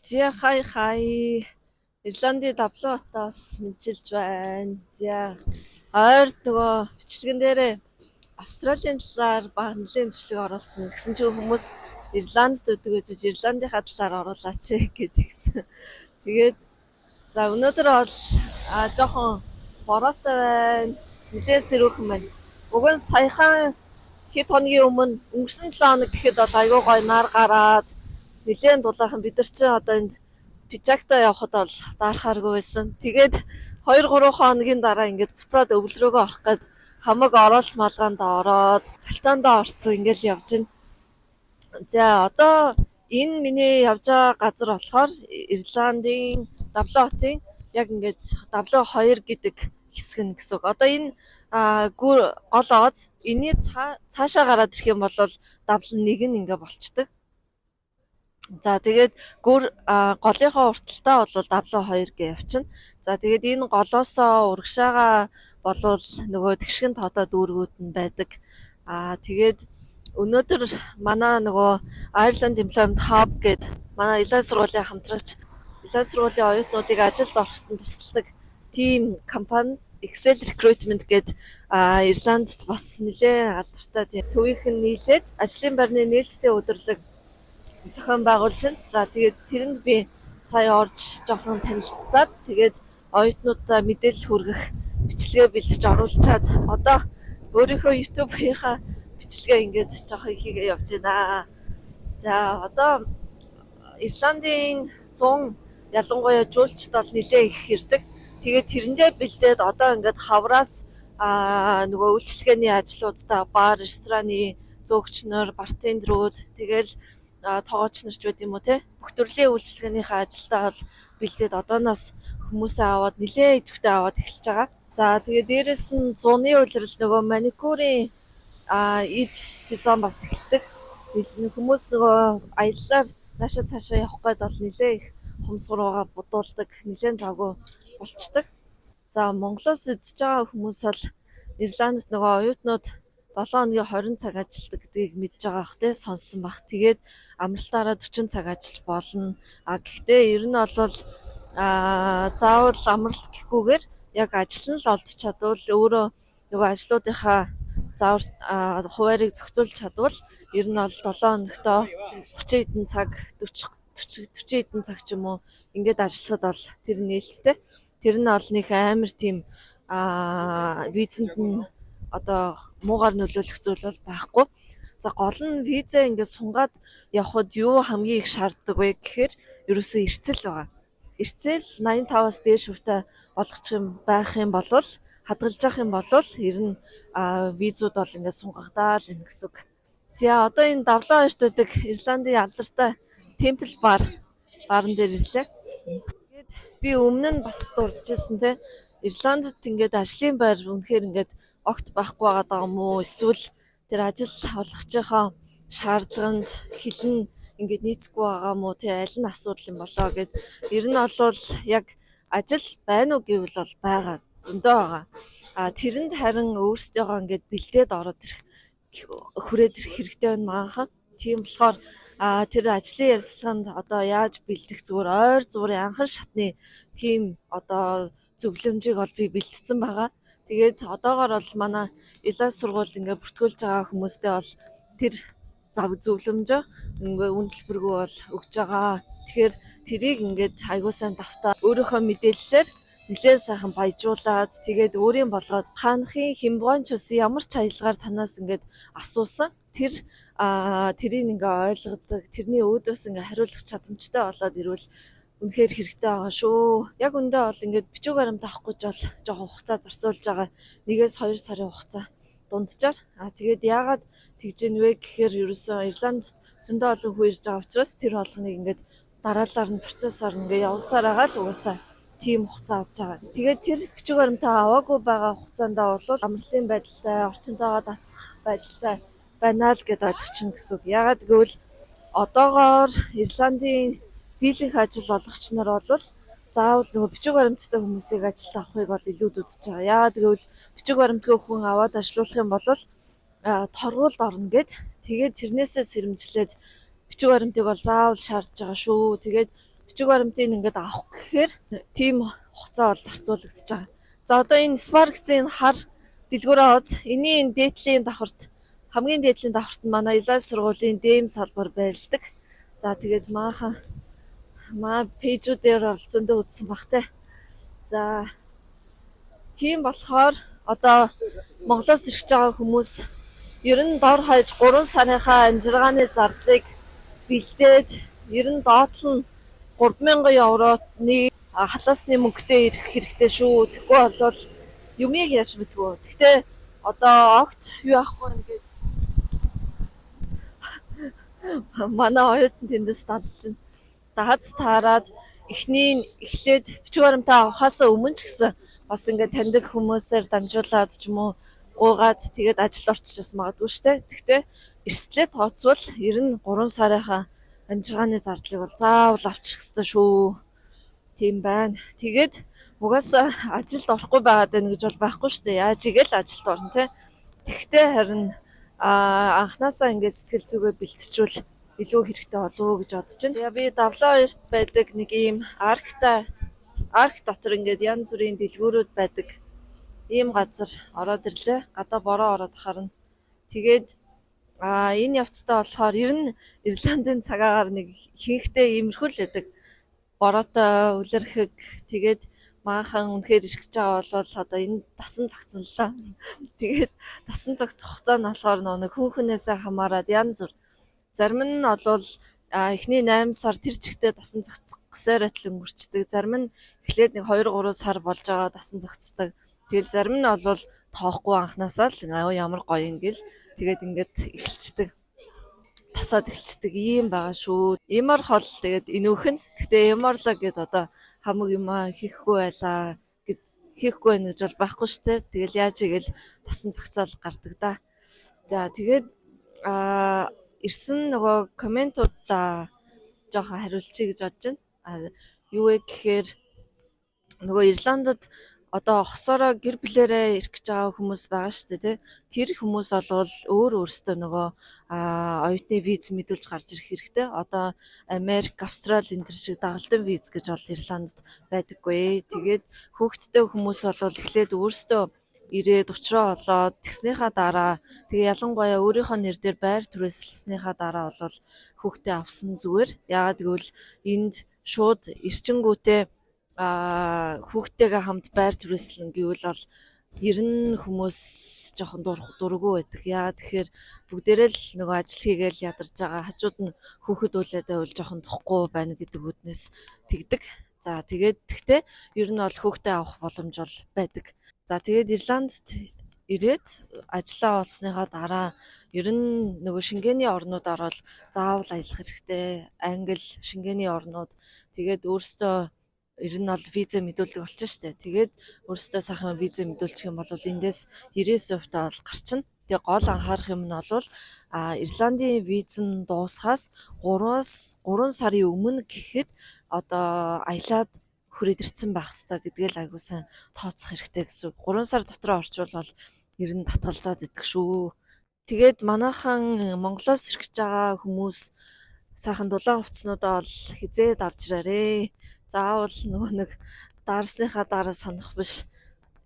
За, hi hi. Ирландын Дублин хотоос мэндчилж байна. За, ойр нөгөө бичлэгэн дээрээ Австралийн талаар ба нэлээд бичлэг оруулсан. Тэгсэн чинь хүмүүс Ирландд өгдөг гэж, Ирландынхаа талаар оруулаач гэдгийгсэн. Тэгээд за, өнөөдөр бол жоохон бороотой байна. Нэлээд сэрүүхэн байна. Уг нь саяхан хэд хоногийн өмнө, өнгөрсөн 7 хоног гэхэд бол айгүй гоё нар гараад, нэлээд дулаахан, бид нар чинь одоо энд пижактаа явхад бол даарахааргүй байсан. Тэгээд 2 3 хоногийн дараа ингээд буцаад өвөл рүүгээ орох гээд хамаг оролт малгаанд ороод, пальтондоо орцсон, ингээл явж байна. За, одоо энэ миний явж байгаа газар болохоор Ирландын Дублин хотын яг ингээд Дублин 2 гэдэг хэсэг нь гэсэн үг. Одоо энэ гүр гол оз энэний цаашаа гараад ирэх юм бол Дублин 1 нь ингээ болчдөг. За, тэгээд гүр голынхоо урталтаа бол Дублин 2 гэж явчихна. За, тэгээд энэ голоосоо урагшаага болвол нөгөө тэгшгэн тоотой дүүргүүд нь байдаг. Тэгээд өнөөдөр манай нөгөө Ireland Employment Hub гээд манай Элай сургуулийн хамтрагч, Элай сургуулийн оюутнуудыг ажилд ороход нь тусалдаг тийм компани Excel Recruitment гээд Ирландд бас нэлээд алдартай тийм төвийнх нь нийлээд ажлын байрны нээлттэй удирдлага зохион байгуулж байна. За, тэгээд тэрэнд би сая орж жоохон танилцаад, тэгээд оюутнуудаа мэдээлэл хүргэх бичлэгээ бэлдэж оруулчаад, одоо өөрийнхөө YouTube-ийнхаа бичлэгээ ингээд жоохон хийгээ явж байна. За, одоо Ирландын 100 ялангуяа жуулчд бол нэлээд их ирдэг. Тэгээд тэрэндээ бэлдээд одоо ингээд хавраас нөгөө үйлчилгээний ажлуудаа, бар, рестораны зөөгч нар, бартендерүүд, тэгэл тогооч нар ч байд юм уу, те, бүх төрлийн үйлчилгээнийхээ ажилдаа бол бэлдээд одооноос хүмүүсээ аваад, нэлээд идэвхтэй аваад эхэлж байгаа. За, тэгээд дээрэс нь зуны улирал нөгөө маникюрын эд сезон бас эхэлдэг. Хүмүүс нөгөө аяллаар наашаа цаашаа явах гээд бол нэлээд их хумс руугаа будуулдаг, нэлээд завгүй болчдөг. За, Монголоос үзэж байгаа хүмүүс бол Ирландд нөгөө оюутнууд 7 хоногийн 20 цаг ажилладаг гэдгийг мэдж байгаа бах те, сонссон бах. Тэгээд амралтаараа 40 цаг ажиллаж болно. А гэхдээ ер нь бол заавал амралт гэхгүйгээр яг ажил нь л олдож чадвал, өөрөө нөгөө ажлуудынхаа заавар хуваарийг зохицуулж чадвал ер нь бол 7 хоногтоо 30 хэдэн цаг, 40 40 40 хэдэн цаг ч юм уу ингээд ажиллахад бол тэр нээлттэй. Тэр нь бол нэг амар тийм визэнд нь одоо муугаар нөлөөлөх зүйл бол байхгүй. За, гол нь визээ ингээд сунгаад явхад юу хамгийн их шаарддаг вэ гэхээр ерөөсөө эрсэл байгаа. Эрсэл 85-аас дээш хувьтай болгочих юм байх юм бол, хадгалж явах юм бол ер нь визүүд бол ингээд сунгагдаал энэ гэсэн үг. За, одоо энэ Дублин 2-т байдаг Ирландын алдартай Temple Bar баарн дээр ирлээ. Тэгээд би өмнө нь бас дурдчихсан те. Ирландд ингээд ажлын байр үнэхээр ингээд огт байхгүй байгаа юм уу? Эсвэл тэр ажил олгогчийнхоо шаардлаганд хэл нь ингээд нийцэхгүй байгаа юм уу те, аль нь асуудал юм болоо гэд. Ер нь бол яг ажил байна уу гэвэл бол байгаа, зөндөө байгаа. А тэрэнд харин өөрсдийгөө ингээд бэлдээд ороод ирэх, хүрээд ирэх хэрэгтэй байна манайхан. Тийм болохоор тэр ажлын ярилцлаганд одоо яаж бэлдэх, зүгээр ойр зуурын анхан шатны тийм одоо зөвлөмжийг бол би бэлтцсэн байгаа. Тэгээд одоогор бол манай Элай сургуульд ингээд бүртгүүлж байгаа хүмүүстэй бол тэр зав зөвлөмжөө ингээ үн төлбөргүй бол өгж байгаа. Тэгэхээр тэрийг ингээд айгуу сайн давтаа өөрийнхөө мэдээллээр нэлээд сайхан баяжуулаад, тэгээд өөрийн болгоод, хаанахын хямбогоонч ус ямар ч аялгаар танаас ингээд асуусан тэр тэрийг ингээ ойлгодог, тэрний өөдөөс ингээ хариулах чадамжтай болоод ирвэл үнэхээр хэрэгтэй байгаа шүү. Яг үндэ бол ингээд бичиг баримт авах гэж бол жоохон хугацаа зарцуулж байгаа. 1-2 сарын хугацаа дунджаар. А тэгээд яагаад тэгж гин вэ гэхээр ерөөсөө Ирландд зөндөө олон хүн ирж байгаа учраас тэр болгоныг ингээд дараалал нь процессор ингээ явуулсаар байгаа л угаасаа тийм хугацаа авч байгаа. Тэгээд тэр бичиг баримтаа аваагүй байгаа хугацаанд бол амралтын байдалтай, орчинтойгоо дасах байдалтай байна л гэд ойлгочихно гэсэн үг. Яагаад гэвэл одоогоор Ирландын дийлэнх ажил олгогч нар бол заавал нөгөө бичиг баримттай хүмүүсийг ажилд авахыг бол илүүд үзэж байгаа. Яагаад гэвэл бичиг баримтгүй хүн аваад ажилуулах юм бол торгуульд орно гэд, тэгээд тэрнээсээ сэрэмжлээд бичиг баримтыг бол заавал шаардж байгаа шүү. Тэгээд Бичиг баримтыг ингээд авах гэхээр тийм хугацаа бол зарцуулагдаж байгаа. За, одоо энэ Spar гэсэн энэ хар дэлгүүрээ оз. Энийн энэ дээдлийн давхарт, хамгийн дээдлийн давхарт нь манай Илай сургуулийн ДЭМ салбар байрладаг. За, тэгээд маахан маа page үүдээр бол зөндөө үзсэн бах те. За, тийм болохоор одоо Монголоос ирж байгаа хүмүүс ер нь дор хаяж 3 сарынхаа амжиргааны зардлыг бэлдээд, ер нь доотлол нь 3000 евроны халаасны мөнгөтэй ирэх хэрэгтэй шүү. Тэгэхгүй болвол юмыг яаж мэдгүй. Гэхдээ одоо огт юу яахгүй ингээд манай оюутан тэндээс далж байна. Дагаз таарад эхний нь эхлээд бичиг баримтаа авахаасаа өмнө ч гэсэн бас ингээд таньдаг хүмүүсээр дамжуулаад ч юм уу гуйгаад тэгээд ажилд орчих магадгүй шүү дээ. Гэхдээ эрсдлээ тооцвол ер нь 3 сарынхаа амжиргааны зардлыг бол заавал авчих ёстой шүү. Тийм байна. Тэгээд угаасаа ажилд орохгүй байгаад байна гэж бол байхгүй шүү дээ. Яаж игээл ажилд орно те. Тэгвэл харин анханасаа ингээд сэтгэл зүгээ бэлтжүүл илүү хэрэгтэй болов уу гэж бодож байна. За, би Давлаа хоёрт байдаг нэг ийм арктай, арк дотор ингээд янз бүрийн дэлгүүрүүд байдаг ийм газар ороод ирлээ. Гадаа бороо ороод харна. Тэгээд энэ явцдаа болохоор ер нь Ирландын цагаагаар нэг ихэнхдээ иймэрхүү л байдаг. Бороотой, үлэрхэг, тэгээд маахан үнэхээр ирэх гэж байгаа бол одоо энэ дасан зогцсон л лаа. Тэгээд дасан зогцох хугацаа нь болохоор нэг хүн хүнээсээ хамаарат янз бүр. Зарим нь бол эхний 8 сар тэр чигтээ дасан зогцох гэсээр адил өнгөрчдөг. Зарим нь эхлээд нэг 2 3 сар болж байгаа дасан зогцдог. Тэгэл зарим нь бол тоохгүй анханасаа л аа ямар гоё ингээл тэгээд ингээд эхэлчдэг, тасаад эхэлчдэг ийм байгаа шүү. Ямар хол тэгээд энүүхэнд гэхдээ ямарлаа гэд одоо хамаг юм хийхгүй байлаа гэд хийхгүй байх гэж бол байхгүй шүү дээ. Тэгэл яаж игээл тасан зохицоол гардаг да. За, тэгээд ирсэн нөгөө comment уудаа жоохон хариулчихъя гэж бодож байна. Юу вэ гэхээр нөгөө Ирландд одоо хосоороо гэр бүлээрээ ирэх гэж байгаа хүмүүс байгаа шүү дээ, тий. Тэр хүмүүс болвол өөр өөрсдөө нөгөө оюутны виз мэдүүлж гарч ирэх хэрэгтэй. Одоо Америк, Австрали энэ төр шиг дагалдан виз гэж бол Ирландд байдаггүй. Тэгээд хүүхэдтэй хүмүүс бол эхлээд өөрсдөө ирээд учраа олоод тэгснийхаа дараа, тэгээ ялангуяа өөрийнхөө нэр дээр байр түрээсэлснийхаа дараа бол хүүхдээ авсан зүгээр. Яагаад гэвэл энд шууд ирчингүүтээ хүүхдтэйгээ хамт байр түрээслэн гэвэл бол ер нь хүмүүс жоохон дургүй байдаг. Яагаад тэгэхээр бүгдээрээ л нөгөө ажил хийгээл ядарч байгаа. Хажууд нь хүүхэд үлээд байвал жоохон тухгүй байна гэдэг үүднээс тэгдэг. За, тэгээд тэгтээ ер нь бол хүүхдээ авах боломж бол байдаг. За, тэгээд Ирландд ирээд ажиллаа олсныхоо дараа ер нь нөгөө Шенгений орнуудаар бол заавал аялах хэрэгтэй. Англи, Шенгений орнууд, тэгээд өөрсдөө ер нь бол визээ мэдүүлдэг болчихно шүү дээ. Тэгээд өөрсдөө сайхан визээ мэдүүлчих юм бол эндээс 99% та бол гарчна. Тэгээ гол анхаарах юм нь бол Ирландын виз нь дуусахаас 3 сарын өмнө гэхэд одоо аялаад хүрээд ирсэн байх ёстой гэдгээ л аягүй сайн тооцох хэрэгтэй гэсэн үг. 3 сар дотор орчвол бол ер нь татгалзаад идэх шүү. Тэгээд манайхан Монголоос ирэх гэж байгаа хүмүүс сайхан дулаан хувцснуудаа бол хизээд авч ирээрээ. Заавал нөгөө нэг даарсныхаа дараа санах биш.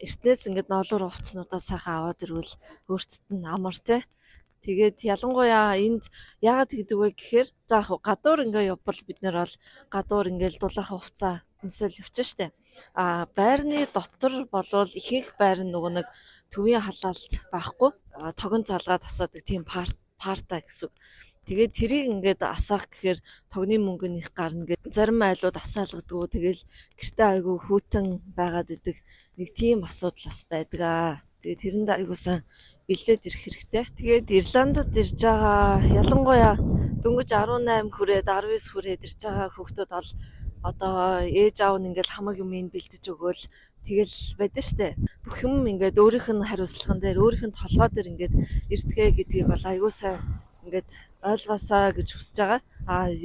Эртнээс ингээд ноолуур хувцснуудаа сайхан аваад ирвэл өөртөд нь амар те. Тэгээд ялангуяа энд яагаад тэгдэг вэ гэхээр за яг гадуур ингээ явбал бид нэр бол гадуур ингээл дулаахан хувцаа өмсөөл явчихна штэ. Байрны дотор болвол ихэнх байр нь нөгөө нэг төвийн халаалт байхгүй, тогон цаалгаад асаадаг тийм парта гэсэн үг. Тэгээд тэрийг ингээд асаах гэхээр тогны мөнгө нь их гарна гэд зарим айлууд асаалгадгүй, тэгэл гэртээ айгүй хүйтэн байгаад идэг нэг тийм асуудал бас байдаг аа. Тэгээд тэрэнд айгүй сайн бэлдээд ирэх хэрэгтэй. Тэгээд Ирландд ирж байгаа, ялангуяа дөнгөж 18 хүрээд, 19 хүрээд ирж байгаа хүүхдүүд бол одоо ээж аав нь ингээл хамаг юм ин бэлдэж өгөөл тэгэл байдаг штэ. Бүх юм ингээд өөрийнх нь хариуцлаган дээр, өөрийнх нь толгой дээр ингээд ирдгээ гэдгийг бол айгүй сайн ингээд ойлгоосаа гэж хүсэж байгаа.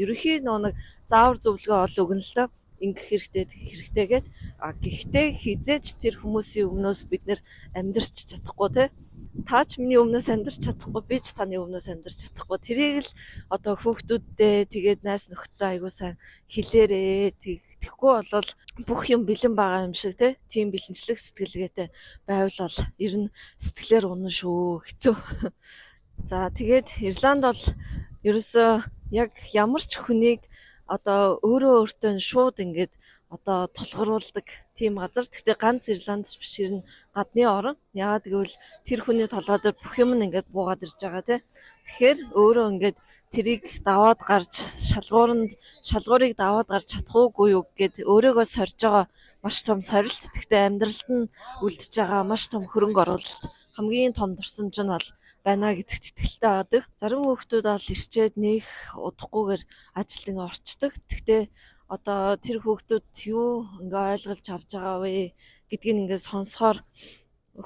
Ерөнхий нөгөө нэг заавар зөвлөгөө ол өгнө л доо. Ингэх хэрэгтэй, тэгэх хэрэгтэй гэд. Гэхдээ хизээч тэр хүмүүсийн өмнөөс бид нэр амьдрч чадахгүй те. Та ч миний өмнөөс амьдарч чадахгүй, би ч таны өмнөөс амьдарч чадахгүй. Тэрийг л одоо хүүхдүүддээ, тэгээд найз нөхдөдөө аягүй сайн хэлээрээ. Тэгэхгүй бол бүх юм бэлэн байгаа юм шиг тийм бэлэнчлэг сэтгэлгээтэй байвал бол ер нь сэтгэлээр унана шүү. Хэцүү. За, тэгээд Ирланд бол ерөөсөө яг ямар ч хүнийг одоо өөрөө өөртөө шууд ингээд одоо тулгаруулдаг тийм газар. Гэхдээ ганц Ирланд биш, ер нь гадны орон. Яагаад гэвэл тэр хүний толгой дээр бүх юм нь ингээд буугаад ирж байгаа, тий. Тэгэхээр өөрөө ингээд тэрийг даваад гарч шалгууранд шалгуурыг даваад гарч чадах уугүй юу гээд өөрийгөө сорж байгаа маш том сорилт. Гэхдээ амьдралд нь үлдэж байгаа маш том хөрөнгө оруулалт, хамгийн том дурсамж нь бол байна гэдэгт итгэлтэй байдаг. Зарим хүүхдүүд бол ирчээд нэг удахгүйгээр ажилд ингээ орчихдог. Гэхдээ одоо тэр хүүхдүүд юу ингээ ойлголж авч байгаа вэ гэдгийг ингээ сонсохоор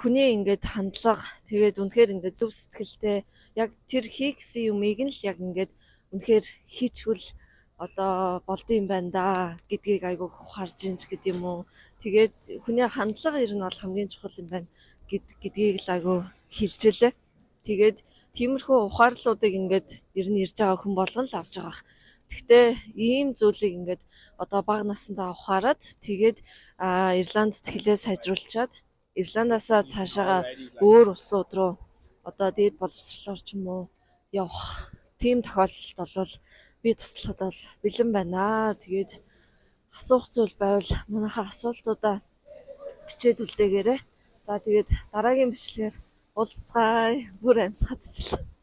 хүний ингээд хандлага, тэгээд үнэхээр ингээд зөв сэтгэлтэй, яг тэр хий гэсэн юмыг нь л яг ингээд үнэхээр хийчихвэл одоо болдог юм байна да гэдгийг аягүй ухаарж ин ч гэдэг юм уу. Тэгээд хүний хандлага ер нь бол хамгийн чухал юм байна гэдгийг л аягүй хэлж байлээ. Тэгээд тиймэрхүү ухаарлуудыг ингээд ер нь ирж байгаа хүн болгон л авч байгаа. Гэхдээ ийм зүйлийг ингээд одоо бага насндаа ухаарад, тэгээд Ирландд хэлээ сайжруулчаад, Ирландаасаа цаашаага өөр улсууд руу одоо дээд боловсролоор ч юм уу явах тийм тохиолдолд бол би туслахад бол бэлэн байна. Тэгээд асуух зүйл байвал манайхаа асуултуудаа бичээд үлдээгээрэй. За, тэгээд дараагийн бичлэгээр уулзацгаая. Бүр амьсгаадчихлаа.